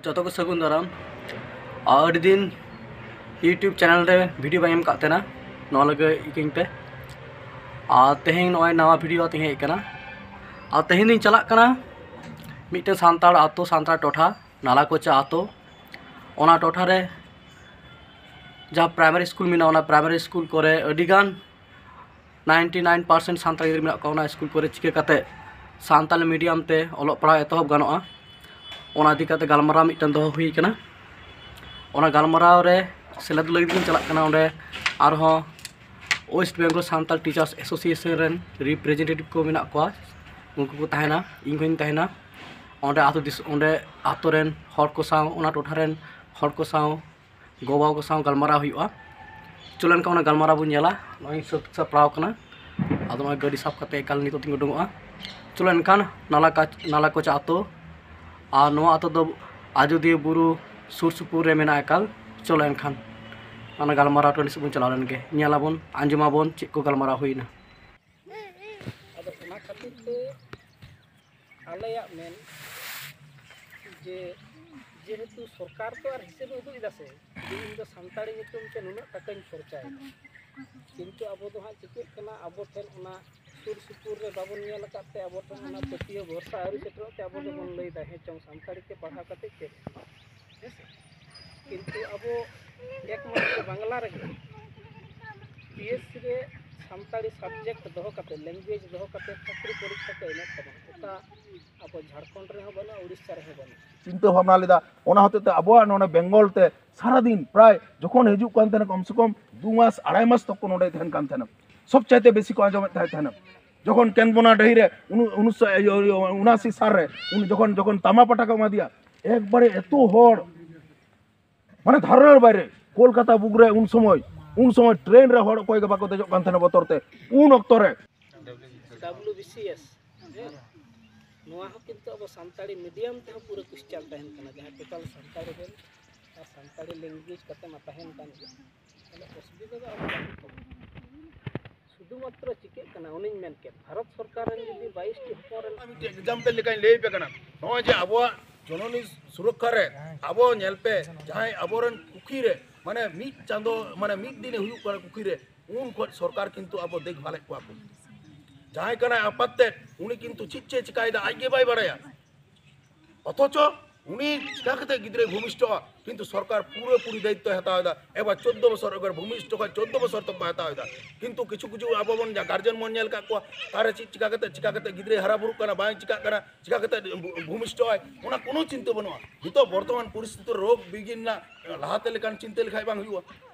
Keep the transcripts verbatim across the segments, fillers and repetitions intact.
ᱡᱚᱛᱚ ᱠᱚ ᱥᱟᱹᱜᱩᱱ ᱫᱟᱨᱟᱢ᱾ ᱟᱹᱰᱤ ᱫᱤᱱ YouTube ᱪᱮᱱᱮᱞ ᱨᱮ ᱵᱷᱤᱰᱤᱭᱳ ᱵᱟᱹᱧ ᱮᱢ ᱠᱟᱜ ᱛᱟᱦᱮᱱᱟ, ᱱᱚᱣᱟ ᱞᱟᱹᱜᱤᱫ ᱤᱠᱟᱹᱧ ᱯᱮ᱾ ᱟᱨ ᱛᱮᱦᱮᱧ ᱱᱚᱜᱼᱚᱭ ᱱᱟᱣᱟ ᱵᱷᱤᱰᱤᱭᱳ ᱟᱛᱮᱧ ᱦᱮᱡ ᱟᱠᱟᱱᱟ᱾ ᱟᱨ ᱛᱮᱦᱮᱧ ᱫᱚᱧ ᱪᱟᱞᱟᱜ ᱠᱟᱱᱟ ᱢᱤᱫᱴᱮᱱ ᱥᱟᱱᱛᱟᱲ ᱟᱛᱳ, ᱥᱟᱱᱛᱟᱲ ᱴᱚᱴᱷᱟ, ᱱᱟᱞᱟᱠᱚᱪᱟ ᱟᱛᱳ᱾ ᱚᱱᱟ ᱴᱚᱴᱷᱟ ᱨᱮ ᱡᱟᱦᱟᱸ ᱯᱨᱟᱭᱢᱟᱨᱤ ᱥᱠᱩᱞ ᱢᱮᱱᱟᱜᱼᱟ, ᱚᱱᱟ ᱯᱨᱟᱭᱢᱟᱨᱤ ᱥᱠᱩᱞ ᱠᱚᱨᱮ ᱟᱹᱰᱤᱜᱟᱱ ninety nine percent ᱥᱟᱱᱛᱟᱲ ᱜᱤᱫᱽᱨᱟᱹ ᱢᱮᱱᱟᱜ ᱠᱚᱣᱟ᱾ ᱚᱱᱟ ᱥᱠᱩᱞ ᱠᱚᱨᱮ ᱪᱤᱠᱟᱹ ᱠᱟᱛᱮ ᱥᱟᱱᱛᱟᱲᱤ ᱢᱤᱰᱤᱭᱟᱢ ᱛᱮ ᱚᱞᱚᱜ ᱯᱟᱲᱦᱟᱣ ᱮᱛᱚᱦᱚᱵ ᱜᱟᱱᱚᱜᱼᱟ, ᱚᱱᱟ ᱤᱫᱤ ᱠᱟᱛᱮ ᱜᱟᱞᱢᱟᱨᱟᱣ ᱢᱤᱫᱴᱮᱱ ᱫᱚᱦᱚ ᱦᱩᱭ ᱠᱟᱱᱟ᱾ ᱚᱱᱟ ᱜᱟᱞᱢᱟᱨᱟᱣ ᱨᱮ ᱥᱮᱞᱮᱫ ᱞᱟᱹᱜᱤᱫ ᱤᱧ ᱪᱟᱞᱟᱜ ᱠᱟᱱᱟ᱾ ᱚᱸᱰᱮ ᱟᱨᱦᱚᱸ West Bengal Santal Teachers Association ᱨᱮᱱ ᱨᱤᱯᱨᱮᱡᱮᱱᱴᱮᱴᱤᱵᱷ ᱠᱚ ᱢᱮᱱᱟᱜ ᱠᱚᱣᱟ, ᱩᱱᱠᱩ ᱠᱚ ᱛᱟᱦᱮᱱᱟ, ᱤᱧ ᱦᱚᱧ ᱛᱟᱦᱮᱱᱟ᱾ ᱚᱸᱰᱮ ᱟᱛᱳ ᱫᱤᱥ-, ᱚᱸᱰᱮ ᱟᱛᱳ ᱨᱮᱱ ᱦᱚᱲ ᱠᱚ ᱥᱟᱶ, ᱚᱱᱟ ᱴᱚᱴᱷᱟ ᱨᱮᱱ ᱦᱚᱲ ᱠᱚ ᱥᱟᱶ, ᱜᱚ-ᱵᱟᱵᱟ ᱠᱚ ᱥᱟᱶ ᱜᱟᱞᱢᱟᱨᱟᱣ ᱦᱩᱭᱩᱜᱼᱟ᱾ ᱪᱚᱞᱚ ᱮᱱᱠᱷᱟᱱ ᱚᱱᱟ ᱜᱟᱞᱢᱟᱨᱟᱣ ᱵᱚᱱ ᱧᱮᱞᱟ᱾ ᱱᱚᱜᱼᱚᱭ ᱤᱧ ᱥᱟᱹᱛ ᱥᱟᱯᱲᱟᱣ ᱠᱟᱱᱟ᱾ ᱟᱫᱚ ᱱᱚᱜᱼᱚᱭ ᱜᱟᱹᱰᱤ ᱥᱟᱵ ᱠᱟᱛᱮ ᱮᱠᱟᱞ ᱱᱤᱛᱚᱜ ᱫᱚᱧ ᱩᱰᱩᱝᱚᱜᱼᱟ᱾ ᱪᱚᱞᱚ ᱮᱱᱠᱷᱟᱱ ᱱᱟᱞᱟ ᱠᱟᱪ-, ᱱᱟᱞᱟ ᱠᱚᱪᱟ ᱟᱛᱳ, ᱟᱨ ᱱᱚᱣᱟ ᱟᱛᱳ ᱫᱚ ᱟᱡᱳᱫᱤᱭᱟᱹ ᱵᱩᱨᱩ ᱥᱩᱨ ᱥᱩᱯᱩᱨ ᱨᱮ ᱢᱮᱱᱟᱜᱼᱟ ᱮᱠᱟᱞ᱾ ᱪᱚᱞᱚ ᱮᱱᱠᱷᱟᱱ ᱚᱱᱟ ᱜᱟᱞᱢᱟᱨᱟᱣ ᱴᱟᱺᱰᱤ ᱥᱮᱫ ᱵᱚᱱ ᱪᱟᱞᱟᱣ ᱞᱮᱱ ᱜᱮ, ᱧᱮᱞᱟᱵᱚᱱ, ᱟᱸᱡᱚᱢᱟᱵᱚᱱ ᱪᱮᱫ ᱠᱚ ᱜᱟᱞᱢᱟᱨᱟᱣ ᱦᱩᱭᱱᱟ᱾ ᱟᱫᱚ ᱚᱱᱟ ᱠᱷᱟᱹᱛᱤᱨ ᱛᱮ ᱟᱞᱮᱭᱟᱜ ᱢᱮᱱ ᱡᱮ, ᱡᱮᱦᱮᱛᱩ ᱥᱚᱨᱠᱟᱨ ᱛᱚ ᱟᱨ ᱦᱤᱥᱟᱹᱵ ᱮ ᱩᱫᱩᱜ ᱮᱫᱟ ᱥᱮ, ᱡᱮ ᱤᱧ ᱫᱚ ᱥᱟᱱᱛᱟᱲᱤ ᱧᱩᱛᱩᱢ ᱛᱮ ᱱᱩᱱᱟᱹᱜ ᱴᱟᱠᱟᱧ ᱠᱷᱚᱨᱪᱟᱭᱮᱫᱟ, ᱠᱤᱱᱛᱩ ᱟᱵᱚ ᱫᱚ ᱦᱟᱸᱜ ᱪᱤᱠᱟᱹᱜ ᱠᱟᱱᱟ, ᱟᱵᱚ ᱴᱷᱮᱱ ᱚᱱᱟ ᱥᱩᱨ ᱥᱩᱯᱩᱨ ᱨᱮ ᱵᱟᱵᱚᱱ ᱧᱮᱞ ᱟᱠᱟᱫ ᱛᱮ ᱟᱵᱚ ᱴᱷᱮᱱ ᱚᱱᱟ ᱯᱟᱹᱛᱭᱟᱹᱣ ᱵᱷᱚᱨᱥᱟ ᱟᱹᱣᱨᱤ ᱥᱮᱴᱮᱨᱚᱜ ᱛᱮ ᱟᱵᱚ ᱫᱚᱵᱚᱱ ᱞᱟᱹᱭᱫᱟ, ᱦᱮᱸ ᱪᱚᱝ ᱥᱟᱱᱛᱟᱲᱤ ᱛᱮ ᱯᱟᱲᱦᱟᱣ ᱠᱟᱛᱮ ᱪᱮᱫ ᱦᱩᱭᱩᱜᱼᱟ? ᱦᱮᱸ ᱥᱮ? ᱠᱤᱱᱛᱩ ᱟᱵᱚ ᱮᱠᱢᱟᱛᱨᱚ ᱵᱟᱝᱞᱟ ᱨᱮᱜᱮ ᱯᱤ ᱮᱥ ᱥᱤ ᱨᱮ ᱥᱟᱱᱛᱟᱲᱤ ᱥᱟᱵᱡᱮᱠᱴ ᱫᱚᱦᱚ ᱠᱟᱛᱮ, ᱞᱮᱝᱜᱩᱭᱮᱡᱽ ᱫᱚᱦᱚ ᱠᱟᱛᱮ ᱪᱟᱹᱠᱨᱤ ᱯᱚᱨᱤᱠᱠᱷᱟ ᱠᱚ ᱮᱢᱚᱜ ᱛᱟᱵᱚᱱᱟ, ᱚᱠᱟ ᱟᱵᱚ ᱡᱷᱟᱲᱠᱷᱚᱸᱰ ᱨᱮᱦᱚᱸ ᱵᱟᱹᱱᱩᱜᱼᱟ, ᱩᱲᱤᱥᱥᱟ ᱨᱮᱦᱚᱸ ᱵᱟᱹᱱᱩᱜᱼᱟ᱾ ᱪᱤᱱᱛᱟᱹ ᱵᱷᱟᱵᱽᱱᱟ ᱞᱮᱫᱟ, ᱚᱱᱟ ᱦᱚᱛᱮᱡ ᱛᱮ ᱟᱵᱚᱣᱟᱜ ᱱᱚᱰᱮ ᱵᱮᱝᱜᱚᱞ ᱛᱮ ᱥᱟᱨᱟᱫᱤᱱ ᱯᱨᱟᱭ ᱡᱚᱠᱷᱚᱱ ᱦᱤᱡᱩᱜ ᱠᱟᱱ ᱛᱟᱦᱮᱱᱟ, ᱠᱚᱢ ᱥᱮ ᱠᱚᱢ ᱫᱩ ᱢᱟᱥ, ᱟᱲᱟᱭ ᱢᱟᱥ ᱛᱚᱠ ᱠᱚ ᱱᱚᱰᱮ ᱛᱟᱦᱮᱱ ᱠᱟᱱ ᱛᱟᱦᱮᱱᱟ᱾ ᱥᱚᱵ ᱪᱟᱭᱛᱮ ᱵᱮᱥᱤ ᱠᱚ ᱟᱸᱡᱚᱢᱮᱫ ᱛᱟᱦᱮᱸ ᱛᱟᱦᱮᱱᱟ᱾ ᱡᱚᱠᱷᱚᱱ ᱠᱮᱱᱫᱵᱚᱱᱟ ᱰᱟᱹᱦᱤ ᱨᱮ ᱩᱱ-, ᱩᱱᱤᱥᱥᱚ ᱩᱱᱟᱥᱤ ᱥᱟᱞ ᱨᱮ ᱩᱱᱤ ᱡᱚᱠᱷᱚᱱ, ᱡᱚᱠᱷᱚᱱ ᱛᱟᱢᱟ ᱯᱟᱴᱟ ᱠᱚ ᱮᱢᱟ ᱫᱮᱭᱟ, ᱮᱠᱵᱟᱨᱮ ᱮᱛᱚ ᱦᱚᱲ, ᱢᱟᱱᱮ ᱫᱷᱟᱨᱚᱱᱟᱨ ᱵᱟᱭᱨᱮ᱾ ᱠᱳᱞᱠᱟᱛᱟ ᱵᱩᱠ ᱨᱮ ᱩᱱ ᱥᱚᱢᱚᱭ, ᱩᱱ ᱥᱚᱢᱚᱭ ᱴᱨᱮᱱ ᱨᱮ ᱦᱚᱲ ᱚᱠᱚᱭ ᱜᱮ ᱵᱟᱠᱚ ᱫᱮᱡᱚᱜ ᱠᱟᱱ ᱛᱟᱦᱮᱱᱟ ᱵᱚᱛᱚᱨ ᱛᱮ᱾ ᱩᱱ ᱚᱠᱛᱚ ᱨᱮ ᱰᱟᱵᱞᱤᱭᱩ ᱵᱤ ᱥᱤ ᱮᱥ, ᱦᱮᱸ, ᱱᱚᱣᱟ ᱦᱚᱸ ᱠᱤᱱᱛᱩ ᱟᱵᱚ ᱥᱟᱱᱛᱟᱲᱤ ᱢᱤᱰᱤᱭᱟᱢ ᱛᱮᱦᱚᱸ ᱯᱩᱨᱟᱹ ᱠᱚᱥᱪᱟᱱ ᱛᱟᱦᱮᱱ ᱠᱟᱱᱟ, ᱡᱟᱦᱟᱸ ᱴᱳᱴᱟᱞ ᱥᱟᱱᱛᱟᱲᱤ ᱨᱮᱱ ᱟᱨ ᱥᱟᱱᱛᱟᱲᱤ ᱞᱮᱝᱜᱩᱭᱮᱡᱽ ᱠᱟᱛᱮ ᱢᱟ ᱛᱟᱦᱮᱱ ᱠᱟᱱ ᱜᱮ᱾ ᱛᱟᱦᱞᱮ ᱚᱥᱩᱵᱤᱫᱷᱟ ᱫᱚ ᱟᱵᱚ ᱵᱟᱹᱱᱩᱜ ᱛᱟᱵᱚᱱᱟ᱾ ᱥᱩᱫᱷᱩ ᱢᱟᱛᱨᱚ ᱪᱤᱠᱟᱹᱜ ᱠᱟᱱᱟ ᱚᱱᱮᱧ ᱢᱮᱱ ᱠᱮᱫ, ᱵᱷᱟᱨᱚᱛ ᱥᱚᱨᱠᱟᱨ ᱨᱮᱱ ᱡᱩᱫᱤ ᱵᱟᱭᱤᱥ ᱴᱤ ᱦᱚᱯᱚᱱ ᱨᱮᱱ ᱢᱤᱫᱴᱮᱡ ᱮᱠᱡᱟᱢᱯᱮᱞ ᱞᱮᱠᱟᱧ ᱞᱟᱹᱭ ᱟᱯᱮ ᱠᱟᱱᱟ᱾ ᱱᱚᱜᱼᱚᱭ ᱡᱮ ᱟᱵᱚᱣᱟᱜ ᱡᱚᱱᱚᱱᱤ ᱥᱩᱨᱚᱠᱠᱷᱟ ᱨᱮ ᱟᱵᱚ ᱧᱮᱞ ᱯᱮ, ᱡᱟᱦᱟᱸᱭ ᱟᱵᱚᱨᱮᱱ ᱠᱩᱠᱷᱤ ᱨᱮ ᱢᱟᱱᱮ ᱢᱤᱫ ᱪᱟᱸᱫᱚ ᱢᱟᱱᱮ ᱢᱤᱫ ᱫᱤᱱᱮ ᱦᱩᱭᱩᱜ ᱠᱟᱱᱟ ᱠᱩᱠᱷᱤ ᱨᱮ, ᱩᱱ ᱠᱷᱚᱱ ᱥᱚᱨᱠᱟᱨ ᱠᱤᱱᱛᱩ ᱟᱵᱚ ᱫᱮᱠᱷᱵᱷᱟᱞᱮᱫ ᱠᱚᱣᱟ ᱠᱚ᱾ ᱡᱟᱦᱟᱸᱭ ᱠᱟᱱᱟᱭ ᱟᱯᱟᱛ ᱛᱮᱫ, ᱩᱱᱤ ᱠᱤᱱᱛᱩ ᱪᱮᱫ ᱪᱮᱫ ᱪᱤᱠᱟᱭᱮᱫᱟ ᱟᱡ ᱜᱮ ᱵᱟᱭ ᱵᱟᱲᱟᱭᱟ᱾ ᱚᱛᱷᱚᱪᱚ ᱩᱱᱤ ᱪᱤᱠᱟ ᱠᱟᱛᱮ ᱜᱤᱫᱽᱨᱟᱹᱭ ᱵᱷᱩᱢᱤᱥᱴᱚᱜᱼᱟ? ᱠᱤᱱᱛᱩ ᱥᱚᱨᱠᱟᱨ ᱯᱩᱨᱟᱹᱯᱩᱨᱤ ᱫᱟᱭᱤᱛᱛᱚᱭ ᱦᱟᱛᱟᱣ ᱮᱫᱟ᱾ ᱮᱵᱟᱨ ᱪᱳᱫᱽᱫᱳ ᱵᱚᱪᱷᱚᱨ, ᱮᱵᱟᱨ ᱵᱷᱩᱢᱤᱥᱴᱚ ᱠᱷᱚᱱ ᱪᱳᱫᱽᱫᱳ ᱵᱚᱪᱷᱚᱨ ᱛᱚᱠ ᱵᱟᱭ ᱦᱟᱛᱟᱣ ᱮᱫᱟ᱾ ᱠᱤᱱᱛᱩ ᱠᱤᱪᱷᱩ ᱠᱤᱪᱷᱩ ᱟᱵᱚ ᱵᱚᱱ ᱜᱟᱨᱡᱮᱱ ᱵᱚᱱ ᱧᱮᱞ ᱠᱟᱜ ᱠᱚᱣᱟ, ᱚᱠᱟᱨᱮ ᱪᱮᱫ ᱪᱤᱠᱟ ᱠᱟᱛᱮ, ᱪᱤᱠᱟ ᱠᱟᱛᱮ ᱜᱤᱫᱽᱨᱟᱹᱭ ᱦᱟᱨᱟ ᱵᱩᱨᱩᱜ ᱠᱟᱱᱟ, ᱵᱟᱝ ᱪᱤᱠᱟᱜ ᱠᱟᱱᱟ, ᱪᱤᱠᱟ ᱠᱟᱛᱮ ᱵᱷᱩ-, ᱵᱷᱩᱢᱤᱥᱴᱚᱜ ᱟᱭ, ᱚᱱᱟ ᱠᱳᱱᱳ ᱪᱤᱱᱛᱟᱹ ᱵᱟᱹᱱᱩᱜᱼᱟ᱾ ᱱᱤᱛᱚᱜ ᱵᱚᱨᱛᱚᱢᱟᱱ ᱯᱚᱨᱤᱥᱛᱷᱤᱛᱤ ᱨᱳᱜᱽ ᱵᱤᱜᱷᱤᱱ ᱨᱮᱱᱟᱜ ᱞᱟᱦᱟᱛᱮ ᱞᱮᱠᱟᱱ ᱪᱤᱱᱛᱟᱹ ᱞᱮᱠᱷᱟᱡ ᱵᱟᱝ ᱦᱩᱭᱩᱜᱼᱟ᱾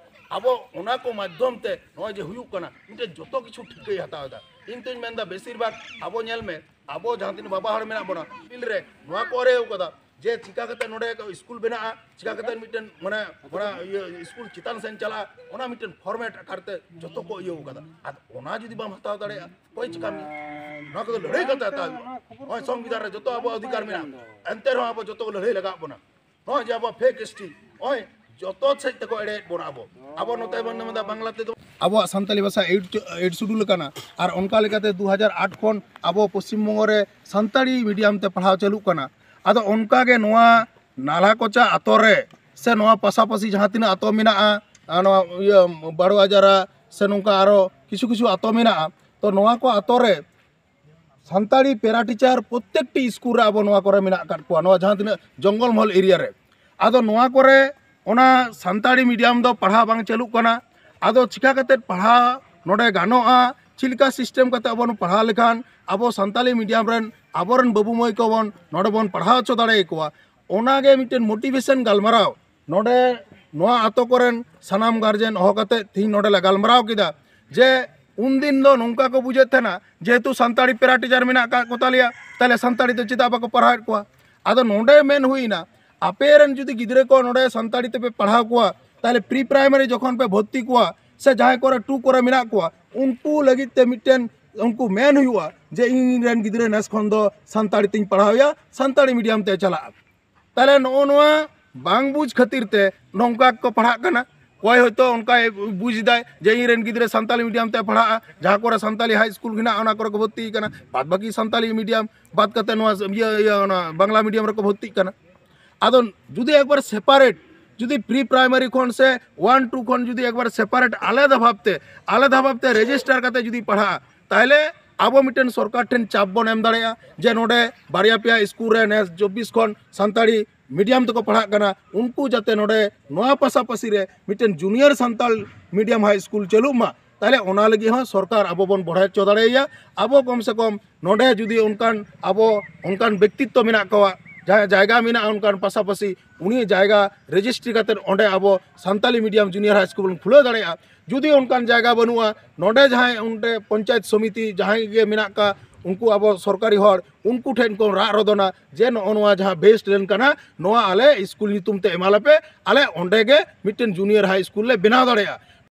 ᱟᱵᱚ ᱚᱱᱟ ᱠᱚ ᱢᱟᱫᱽᱫᱷᱚᱢ ᱛᱮ ᱱᱚᱜᱼᱚᱭ ᱡᱮ ᱦᱩᱭᱩᱜ ᱠᱟᱱᱟ, ᱢᱤᱫᱴᱮᱱ ᱡᱚᱛᱚ ᱠᱤᱪᱷᱩ ᱴᱷᱤᱠᱟᱹᱭ ᱦᱟᱛᱟᱣ ᱮᱫᱟ᱾ ᱤᱧ ᱛᱚᱧ ᱢᱮᱱᱫᱟ ᱵᱮᱥᱤᱨ ᱵᱷᱟᱜᱽ ᱟᱵᱚ ᱧᱮᱞ ᱢᱮ, ᱟᱵᱚ ᱡᱟᱦᱟᱸ ᱛᱤᱱᱟᱹᱜ ᱵᱟᱵᱟ ᱦᱚᱲ ᱢᱮᱱᱟᱜ ᱵᱚᱱᱟ, ᱯᱷᱤᱞᱰ ᱨᱮ ᱱᱚᱣᱟ ᱠᱚ ᱚᱨᱮ ᱠᱟᱫᱟ ᱡᱮ ᱪᱤᱠᱟ ᱠᱟᱛᱮ ᱱᱚᱰᱮ ᱥᱠᱩᱞ ᱵᱮᱱᱟᱜᱼᱟ, ᱪᱤᱠᱟ ᱠᱟᱛᱮ ᱢᱤᱫᱴᱮᱱ ᱢᱟᱱᱮ ᱚᱱᱟ ᱤᱭᱟᱹ ᱥᱠᱩᱞ ᱪᱮᱛᱟᱱ ᱥᱮᱱ ᱪᱟᱞᱟᱜᱼᱟ, ᱚᱱᱟ ᱢᱤᱫᱴᱮᱱ ᱯᱷᱚᱨᱢᱮᱴ ᱟᱠᱟᱨ ᱛᱮ ᱡᱚᱛᱚ ᱠᱚ ᱤᱭᱟᱹ ᱠᱟᱫᱟ᱾ ᱟᱨ ᱚᱱᱟ ᱡᱩᱫᱤ ᱵᱟᱢ ᱦᱟᱛᱟᱣ ᱫᱟᱲᱮᱭᱟᱜᱼᱟ, ᱚᱠᱚᱭ ᱪᱤᱠᱟ ᱢᱮᱭᱟ? ᱱᱚᱣᱟ ᱠᱚᱫᱚ ᱞᱟᱹᱲᱦᱟᱹᱭ ᱠᱟᱛᱮ ᱦᱟᱛᱟᱣ ᱦᱩᱭᱩᱜᱼᱟ᱾ ᱱᱚᱜᱼᱚᱭ ᱥᱚᱝᱵᱤᱫᱷᱟᱱ ᱨᱮ ᱡᱚᱛᱚ ᱟᱵᱚᱣᱟᱜ ᱚᱫᱷᱤᱠᱟᱨ ᱢᱮᱱᱟᱜᱼᱟ, ᱮᱱᱛᱮ ᱨᱮᱦᱚᱸ ᱟᱵᱚ ᱡᱚᱛᱚ ᱠᱚ ᱞᱟᱹᱲᱦᱟᱹᱭ ᱞᱟᱜᱟᱣ ᱵᱚᱱᱟ᱾ ᱱᱚᱜᱼᱚᱭ ᱡᱮ ᱟᱵᱚᱣᱟᱜ ᱯᱷᱮᱠ ᱮᱥ ᱴᱤ, ᱱᱚᱜᱼᱚᱭ ᱡᱚᱛᱚ ᱥᱮᱫ ᱛᱮᱠᱚ ᱮᱲᱮᱭᱮᱫ ᱵᱚᱱᱟ ᱟᱵᱚ᱾ ᱟᱵᱚ ᱱᱚᱛᱮ ᱵᱚᱱ ᱢᱮᱱᱫᱟ ᱵᱟᱝᱞᱟ ᱛᱮᱫᱚ᱾ ᱟᱵᱚᱣᱟᱜ ᱥᱟᱱᱛᱟᱲᱤ ᱵᱷᱟᱥᱟ ᱮᱭᱤᱴ, ᱮᱭᱤᱴ ᱥᱤᱰᱩᱞ ᱟᱠᱟᱱᱟ, ᱟᱨ ᱚᱱᱠᱟ ᱞᱮᱠᱟᱛᱮ ᱫᱩ ᱦᱟᱡᱟᱨ ᱟᱴ ᱠᱷᱚᱱ ᱟᱵᱚ ᱯᱚᱥᱪᱤᱢ ᱵᱚᱝᱜᱚ ᱨᱮ ᱥᱟᱱᱛᱟᱲᱤ ᱢᱤᱰᱤᱭᱟᱢ ᱛᱮ ᱯᱟᱲᱦᱟᱣ ᱪᱟᱹᱞᱩᱜ ᱠᱟᱱᱟ᱾ ᱟᱫᱚ ᱚᱱᱠᱟ ᱜᱮ ᱱᱚᱣᱟ ᱱᱟᱞᱦᱟ ᱠᱚᱪᱟ ᱟᱛᱳ ᱨᱮ ᱥᱮ ᱱᱚᱣᱟ ᱯᱟᱥᱟᱯᱟᱥᱤ ᱡᱟᱦᱟᱸ ᱛᱤᱱᱟᱹᱜ ᱟᱛᱳ ᱢᱮᱱᱟᱜᱼᱟ, ᱟᱨ ᱱᱚᱣᱟ ᱤᱭᱟᱹ ᱵᱟᱲᱩ ᱟᱡᱟᱨᱟ ᱥᱮ ᱱᱚᱝᱠᱟ ᱟᱨᱚ ᱠᱤᱪᱷᱩ ᱠᱤᱪᱷᱩ ᱟᱛᱳ ᱢᱮᱱᱟᱜᱼᱟ, ᱛᱚ ᱱᱚᱣᱟ ᱠᱚ ᱟᱛᱳ ᱨᱮ ᱥᱟᱱᱛᱟᱲᱤ ᱯᱮᱨᱟ ᱴᱤᱪᱟᱨ ᱯᱨᱚᱛᱛᱮᱠᱴᱤ ᱥᱠᱩᱞ ᱨᱮ ᱟᱵᱚ ᱱᱚᱣᱟ ᱠᱚᱨᱮ ᱢᱮᱱᱟᱜ ᱟᱠᱟᱫ ᱠᱚᱣᱟ, ᱱᱚᱣᱟ ᱡᱟᱦᱟᱸ ᱛᱤᱱᱟᱹᱜ ᱡᱚᱝᱜᱚᱞ ᱢᱚᱦᱚᱞ ᱮᱨᱤᱭᱟ ᱨᱮ᱾ ᱟᱫᱚ ᱱᱚᱣᱟ ᱠᱚᱨᱮ ᱚᱱᱟ ᱥᱟᱱᱛᱟᱲᱤ ᱢᱤᱰᱤᱭᱟᱢ ᱫᱚ ᱯᱟᱲᱦᱟᱣ ᱵᱟᱝ ᱪᱟᱹᱞᱩᱜ ᱠᱟᱱᱟ᱾ ᱟᱫᱚ ᱪᱤᱠᱟ ᱠᱟᱛᱮ ᱯᱟᱲᱦᱟᱣ ᱱᱚᱰᱮ ᱜᱟᱱᱚᱜᱼᱟ? ᱪᱮᱫ ᱞᱮᱠᱟ ᱥᱤᱥᱴᱮᱢ ᱠᱟᱛᱮ ᱟᱵᱚ ᱵᱚᱱ ᱯᱟᱲᱦᱟᱣ ᱞᱮᱠᱷᱟᱱ ᱟᱵᱚ ᱥᱟᱱᱛᱟᱲᱤ ᱢᱤᱰᱤᱭᱟᱢ ᱨᱮᱱ ᱟᱵᱚᱨᱮᱱ ᱵᱟᱹᱵᱩ ᱢᱟᱹᱭ ᱠᱚᱵᱚᱱ ᱱᱚᱰᱮ ᱵᱚᱱ ᱯᱟᱲᱦᱟᱣ ᱦᱚᱪᱚ ᱫᱟᱲᱮᱭᱟᱠᱚᱣᱟ, ᱚᱱᱟᱜᱮ ᱢᱤᱫᱴᱮᱱ ᱢᱳᱴᱤᱵᱷᱮᱥᱚᱱ ᱜᱟᱞᱢᱟᱨᱟᱣ ᱱᱚᱰᱮ ᱱᱚᱣᱟ ᱟᱛᱳ ᱠᱚᱨᱮᱱ ᱥᱟᱱᱟᱢ ᱜᱟᱨᱡᱮᱱ ᱦᱚᱦᱚ ᱠᱟᱛᱮ ᱛᱮᱦᱮᱧ ᱱᱚᱰᱮ ᱞᱮ ᱜᱟᱞᱢᱟᱨᱟᱣ ᱠᱮᱫᱟ ᱡᱮ ᱩᱱᱫᱤᱱ ᱫᱚ ᱱᱚᱝᱠᱟ ᱠᱚ ᱵᱩᱡᱷᱟᱹᱣ ᱛᱟᱦᱮᱱᱟ, ᱡᱮᱦᱮᱛᱩ ᱥᱟᱱᱛᱟᱲᱤ ᱯᱮᱨᱟ ᱴᱤᱪᱟᱨ ᱢᱮᱱᱟᱜ ᱟᱠᱟᱫ ᱠᱚ ᱛᱟᱞᱮᱭᱟ, ᱛᱟᱦᱞᱮ ᱥᱟᱱᱛᱟᱲᱤ ᱛᱮ ᱪᱮᱫᱟᱜ ᱵᱟᱠᱚ ᱯᱟᱲᱦᱟᱣᱮᱫ ᱠᱚᱣᱟ? ᱟᱫᱚ ᱱᱚᱰᱮ ᱢᱮᱱ ᱦᱩᱭᱱᱟ, ᱟᱯᱮ ᱨᱮᱱ ᱡᱩᱫᱤ ᱜᱤᱫᱽᱨᱟᱹ ᱠᱚ ᱱᱚᱰᱮ ᱥᱟᱱᱛᱟᱲᱤ ᱛᱮᱯᱮ ᱯᱟᱲᱦᱟᱣ ᱠᱚᱣᱟ, ᱛᱟᱦᱞᱮ ᱯᱨᱤ ᱯᱨᱟᱭᱢᱟᱨᱤ ᱡᱚᱠᱷᱚᱱ ᱯᱮ ᱵᱷᱚᱨᱛᱤ ᱠᱚᱣᱟ ᱥᱮ ᱡᱟᱦᱟᱸᱭ ᱠᱚᱨᱮ ᱴᱩ ᱠᱚᱨᱮ ᱢᱮᱱᱟᱜ ᱠᱚᱣᱟ, ᱩᱱᱠᱩ ᱞᱟᱹᱜᱤᱫ ᱛᱮ ᱢᱤᱫᱴᱮᱱ ᱩᱱᱠᱩ ᱢᱮᱱ ᱦᱩᱭᱩᱜᱼᱟ ᱡᱮ ᱤᱧ ᱨᱮᱱ ᱜᱤᱫᱽᱨᱟᱹ ᱱᱮᱥ ᱠᱷᱚᱱ ᱫᱚ ᱥᱟᱱᱛᱟᱲᱤ ᱛᱤᱧ ᱯᱟᱲᱦᱟᱣᱮᱭᱟ, ᱥᱟᱱᱛᱟᱲᱤ ᱢᱤᱰᱤᱭᱟᱢ ᱛᱮ ᱪᱟᱞᱟᱜᱼᱟ᱾ ᱛᱟᱦᱞᱮ ᱱᱚᱜᱼᱚ ᱱᱚᱣᱟ ᱵᱟᱝ ᱵᱩᱡᱽ ᱠᱷᱟᱹᱛᱤᱨ ᱛᱮ ᱱᱚᱝᱠᱟ ᱠᱚ ᱯᱟᱲᱦᱟᱜ ᱠᱟᱱᱟ᱾ ᱚᱠᱚᱭ ᱦᱚᱭᱛᱳ ᱚᱱᱠᱟᱭ ᱵᱩᱡᱽ ᱮᱫᱟᱭ ᱡᱮ ᱤᱧ ᱨᱮᱱ ᱜᱤᱫᱽᱨᱟᱹ ᱥᱟᱱᱛᱟᱞᱤ ᱢᱤᱰᱤᱭᱟᱢ ᱛᱮ ᱯᱟᱲᱦᱟᱜᱼᱟ, ᱡᱟᱦᱟᱸ ᱠᱚᱨᱮ ᱥᱟᱱᱛᱟᱞᱤ ᱦᱟᱭ ᱥᱠᱩᱞ ᱦᱮᱱᱟᱜᱼᱟ ᱚᱱᱟ ᱠᱚᱨᱮ ᱠᱚ ᱵᱷᱚᱨᱛᱤ ᱠᱟᱱᱟ, ᱵᱟᱫ ᱵᱟᱹᱠᱤ ᱥᱟᱱᱛᱟᱞᱤ ᱢᱤᱰᱤᱭᱟᱢ ᱵᱟᱫ ᱠᱟᱛᱮ ᱱᱚᱣᱟ ᱤᱭᱟᱹ ᱤᱭᱟᱹ ᱚᱱᱟ ᱵᱟᱝᱞᱟ ᱢᱤᱰᱤᱭᱟᱢ ᱨᱮᱠᱚ ᱵᱷᱚᱨᱛᱤᱜ ᱠᱟᱱᱟ᱾ ᱟᱫᱚ ᱡᱩᱫᱤ ᱮᱠᱵᱟᱨ ᱥᱮᱯᱟᱨᱮᱴ, ᱡᱩᱫᱤ ᱯᱨᱤ ᱯᱨᱟᱭᱢᱟᱨᱤ ᱠᱷᱚᱱ ᱥᱮ ᱚᱣᱟᱱ ᱴᱩ ᱠᱷᱚᱱ ᱡᱩᱫᱤ ᱮᱠᱵᱟᱨ ᱥᱮᱯᱟᱨᱮᱴ ᱟᱞᱟᱫᱟ ᱵᱷᱟᱵᱽᱛᱮ, ᱟᱞᱟᱫᱟ ᱵᱷᱟᱵᱽᱛᱮ ᱨᱮᱡᱤᱥᱴᱟᱨ ᱠᱟᱛᱮ ᱡᱩᱫᱤ ᱯᱟᱲᱦᱟᱜᱼᱟ, ᱛᱟᱦᱚᱞᱮ ᱟᱵᱚ ᱢᱤᱫᱴᱮᱱ ᱥᱚᱨᱠᱟᱨ ᱴᱷᱮᱱ ᱪᱟᱯ ᱵᱚᱱ ᱮᱢ ᱫᱟᱲᱮᱭᱟᱜᱼᱟ ᱡᱮ ᱱᱚᱰᱮ ᱵᱟᱨᱭᱟ ᱯᱮᱭᱟ ᱥᱠᱩᱞ ᱨᱮ ᱱᱮᱥ ᱪᱚᱵᱵᱤᱥ ᱠᱷᱚᱱ ᱥᱟᱱᱛᱟᱲᱤ ᱢᱤᱰᱤᱭᱟᱢ ᱛᱮᱠᱚ ᱯᱟᱲᱦᱟᱜ ᱠᱟᱱᱟ, ᱩᱱᱠᱩ ᱡᱟᱛᱮ ᱱᱚᱰᱮ ᱱᱚᱣᱟ ᱯᱟᱥᱟᱯᱟᱥᱤ ᱨᱮ ᱢᱤᱫᱴᱮᱱ ᱡᱩᱱᱤᱭᱟᱨ ᱥᱟᱱᱛᱟᱲ ᱢᱤᱰᱤᱭᱟᱢ ᱦᱟᱭ ᱥᱠᱩᱞ ᱪᱟᱹᱞᱩᱜ ᱢᱟ᱾ ᱛᱟᱦᱚᱞᱮ ᱚᱱᱟ ᱞᱟᱹᱜᱤᱫ ᱦᱚᱸ ᱥᱚᱨᱠᱟᱨ ᱟᱵᱚ ᱵᱚᱱ ᱵᱚᱲᱦᱮ ᱦᱚᱪᱚ ᱫᱟᱲᱮᱭᱟᱭᱟ᱾ ᱟᱵᱚ ᱠᱚᱢ ᱥᱮ ᱠᱚᱢ ᱱᱚᱰᱮ ᱡᱩᱫᱤ ᱚᱱᱠᱟᱱ ᱟᱵᱚ ᱚᱱᱠᱟᱱ ᱵᱮᱠᱛᱤᱛᱛᱚ ᱢᱮᱱᱟᱜ ᱠᱚᱣᱟ, ᱡᱟᱦᱟᱸᱭ ᱡᱟᱭᱜᱟ ᱢᱮᱱᱟᱜᱼᱟ ᱚᱱᱠᱟᱱ ᱯᱟᱥᱟᱯᱟᱥᱤ, ᱩᱱᱤ ᱡᱟᱭᱜᱟ ᱨᱮᱡᱤᱥᱴᱨᱤ ᱠᱟᱛᱮᱫ ᱚᱸᱰᱮ ᱟᱵᱚ Santali medium junior high school ᱵᱚᱱ ᱠᱷᱩᱞᱟᱹᱣ ᱫᱟᱲᱮᱭᱟᱜᱼᱟ᱾ ᱡᱩᱫᱤ ᱚᱱᱠᱟᱱ ᱡᱟᱭᱜᱟ ᱵᱟᱹᱱᱩᱜᱼᱟ, ᱱᱚᱰᱮ ᱡᱟᱦᱟᱸᱭ ᱚᱸᱰᱮ ᱯᱚᱧᱪᱟᱭᱮᱛ ᱥᱚᱢᱤᱛᱤ ᱡᱟᱦᱟᱸᱭ ᱜᱮ ᱢᱮᱱᱟᱜ ᱠᱚᱣᱟ, ᱩᱱᱠᱩ ᱟᱵᱚ ᱥᱚᱨᱠᱟᱨᱤ ᱦᱚᱲ, ᱩᱱᱠᱩ ᱴᱷᱮᱱ ᱠᱚ ᱨᱟᱜ ᱨᱚᱫᱚᱱᱟ ᱡᱮ ᱱᱚᱜᱼᱚ ᱱᱚᱣᱟ ᱡᱟᱦᱟᱸ ᱵᱮᱥᱴ ᱞᱮᱱ ᱠᱟᱱᱟ, ᱱᱚᱣᱟ ᱟᱞᱮ ᱥᱠᱩᱞ ᱧᱩᱛᱩᱢ ᱛᱮ ᱮᱢᱟ ᱞᱮᱯᱮ, ᱟᱞᱮ ᱚᱸᱰᱮ ᱜᱮ ᱢᱤᱫᱴᱮᱱ ᱡᱩᱱᱤᱭᱟᱨ ᱦᱟᱭ ᱥᱠᱩᱞ ᱞᱮ ᱵᱮᱱᱟᱣ ᱫᱟᱲᱮᱭᱟᱜᱼᱟ᱾